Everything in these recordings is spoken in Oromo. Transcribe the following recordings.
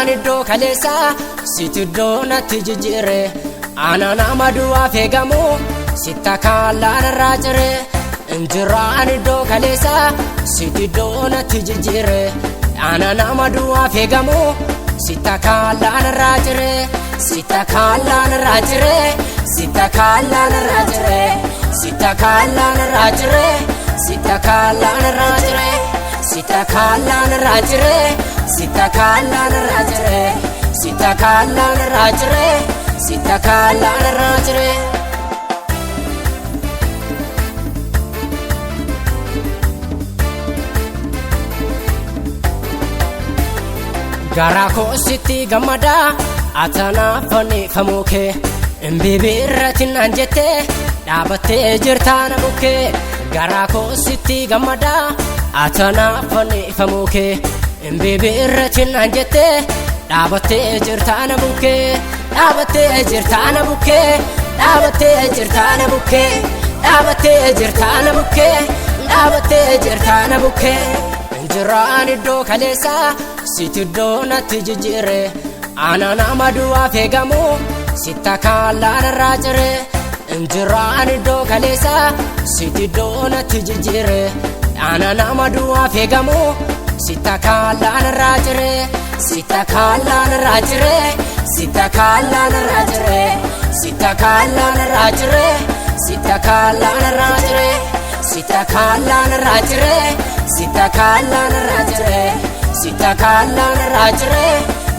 Injiraan iddoo kaleessaa situ iddoo natti jijjiire. Ana nama du'aaf eegamu sitta kaallaan irraa cire. Injiraan iddoo kaleessaa situ iddoo natti jijjiire. Ana nama du'aaf eegamu sitta kaallaan irraa cire. Sitta kaallaan irraa cire. Sitta kaallaan irraa cire. Sitta kaallaan irraa cire. Sitta kaallaan irraa cire. Sitta kaallaan irraa cire. Sitta kaallaan irraa cire. Sitta kaallaan irraa cire. Sitta kaallaan irraa cire. Garaa koo sitti gammadaa atanaaf fannifamuu kee Imbibiirratti naan jettee dhaabattee jirtaa na bukkee. Garaa koo sitti gammadaa atanaaf fannifamuu kee Imbibiirratti naan jettee dhaabattee jirtaa na bukkee. Dhaabattee jirtaa na bukkee, dhaabattee jirtaa na bukkee, dhaabattee jirtaa na bukkee, dhaabattee jirtaa na bukkee. Injiraan iddoo kaleessaa situ iddoo natti jijjiire. Ana nama du'aaf eegamu sitta kaallaan irraa cire. Injiraan iddoo kaleessaa situ iddoo natti jijjiire. Ana nama du'aaf eegamu sitta kaallaan irraa cire. Sitta kaallaan irraa cire. Sitta kaallaan irraa cire. Sitta kaallaan irraa cire. Sitta kaallaan irraa cire. Sitta kaallaan irraa cire. Sitta kaallaan irraa cire. Sitta kaallaan irraa cire.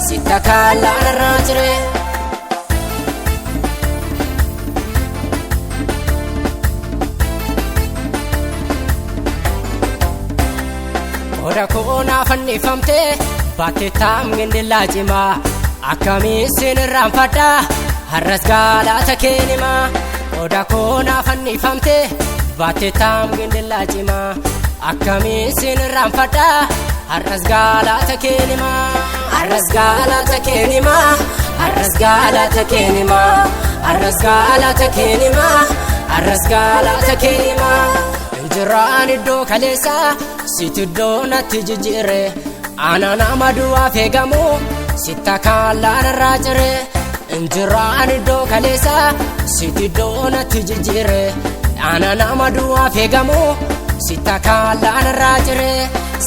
Sitta kaallaan irraa cire. Qoda koo naa fannifamtee baattee taam gindillaa cimaa akkamiin sin irraanfadhaa har'as galaata keenimaa. Qoda koo naa fannifamtee baattee taam gindillaa cimaa akkamiin sin irraanfadhaa har'as galaata keenimaa. Har'as galaata keenimaa, har'as galaata keenimaa, har'as galaata keenimaa, har'as galaata keenimaa. Injiraan iddoo kaleessaa situ iddoo natti jijjiire. Ana nama du'aaf eegamu sitta kaallaan irraa cire. Injiraan iddoo kaleessaa situ iddoo natti jijjiire. Ana nama du'aaf eegamu sitta kaallaan irraa cire.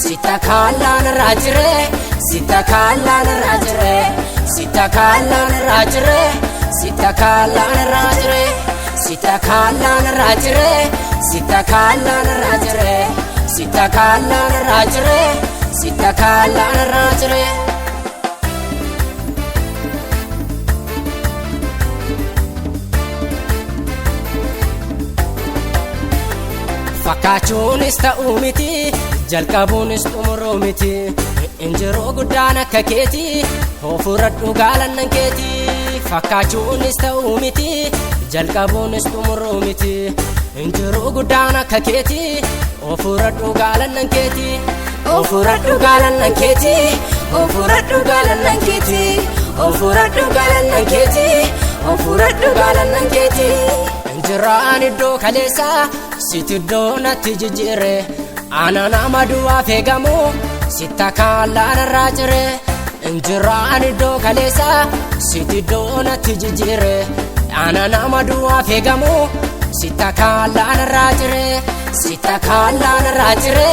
Sitta kaallaan irraa cire. Sitta kaallaan irraa cire. Sitta kaallaan irraa cire. Sitta kaallaan irraa cire. Sitta kaallaan irraa cire. Sitta kaallaan irraa cire. Sitta kaallaan irraa cire. Sitta kaallaan irraa cire. Fakkaachuunis ta'uu miti, jalqabuunis xumuruu miti. Injiruu guddaan akka keeti, hoofuradhu gaalannan keeti. Fakkaachuunis ta'uu miti, jalqabuunis xumuruu miti. Injiruu guddaan akka keeti, hoofuradhu gaalannan keeti. Hoofuradhu gaalannan keeti, hoofuradhu gaalannan keeti, hoofuradhu gaalannan keeti, hoofuradhu gaalannan keeti. Injiraan iddoo kaleessaa situ iddoo natti jijjiire. Ana nama du'aaf eegamu sitta kaallaan irraa cire. Injiraan iddoo kaleessaa situ iddoo natti jijjiire. Ana nama du'aaf eegamu sitta kaallaan irraa cire. Sitta kaallaan irraa cire.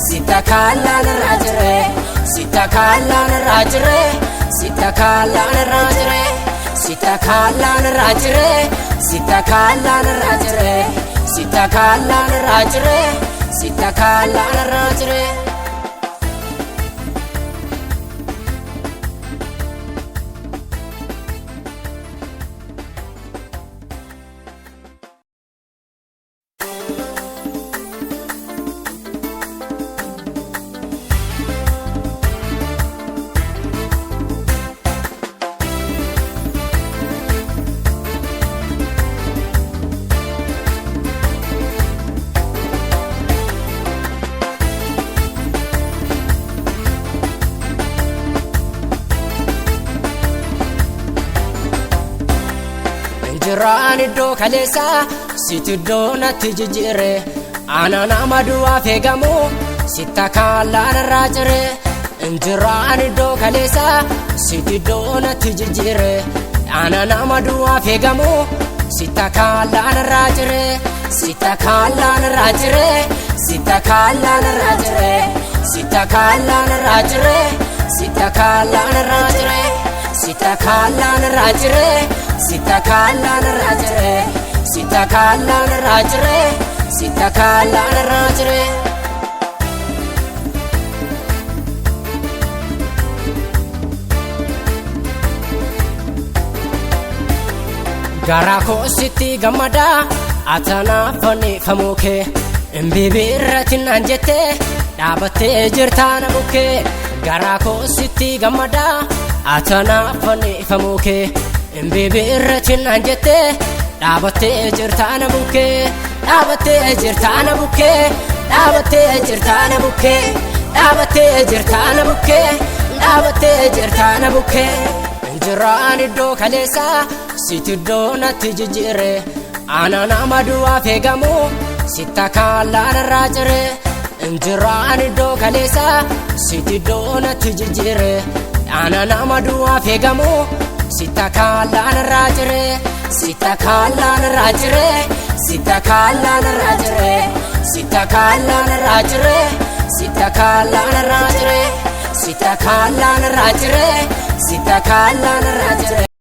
Sitta kaallaan irraa cire. Sitta kaallaan irraa cire. Sitta kaallaan irraa cire. Sitta kaallaan irraa cire. Sitta kaallaan irraa cire. Sitta kaallaan irraa cire. Sitta kaallaan irraa cire. Injiraan iddoo kaleessaa situ iddoo natti jijjiire. Ana nama du'aaf eegamu sitta kaallaan irraa cire. Injiraan iddoo kaleessa sitti iddoo natti jijjiire. Ana nama du'aaf eegamu sitta kaallaan irraa jire. Sitta kaallaan irraa jire. Sitta kaallaan irraa jire. Sitta kaallaan irraa jire. Sitta kaallaan irraa jire. Sitta kaallaan irraa jire. Sitta kaallaan irraa jire. Sitta kaallaan irraa jire. Sitta kaallaan irraa jire. Garaa koo sitti gammadaa atanaaf fannifamuu kee Imbiibirratti naan jettee dhaabattee jirtaa na bukkee. Garaa koo sitti gammadaa atanaaf fannifamuu kee Imbiibirratti naan jettee dhaabattee jirtaa na bukkee. Dhaabattee jirtaa na bukkee. Dhaabattee jirtaa na bukkee. Dhaabattee jirtaa na bukkee. Dhaabattee jirtaa na bukkee. Injiraan iddoo kaleessa sitti iddoo natti jijjiire. Ana nama du'aaf eegamu sitta kaallaan irraa jire. Injiraan iddoo kaleessa sitti iddoo natti jijjiire. Ana nama du'aaf eegamu sitta kaallaan irraa jire. Sitta kaallaan irraa jire. Sitta kaallaan irraa jire. Sitta kaallaan irraa jire. Sitta kaallaan irraa jire. Sitta kaallaan irraa jire. Sitta kaallaan irraa jire.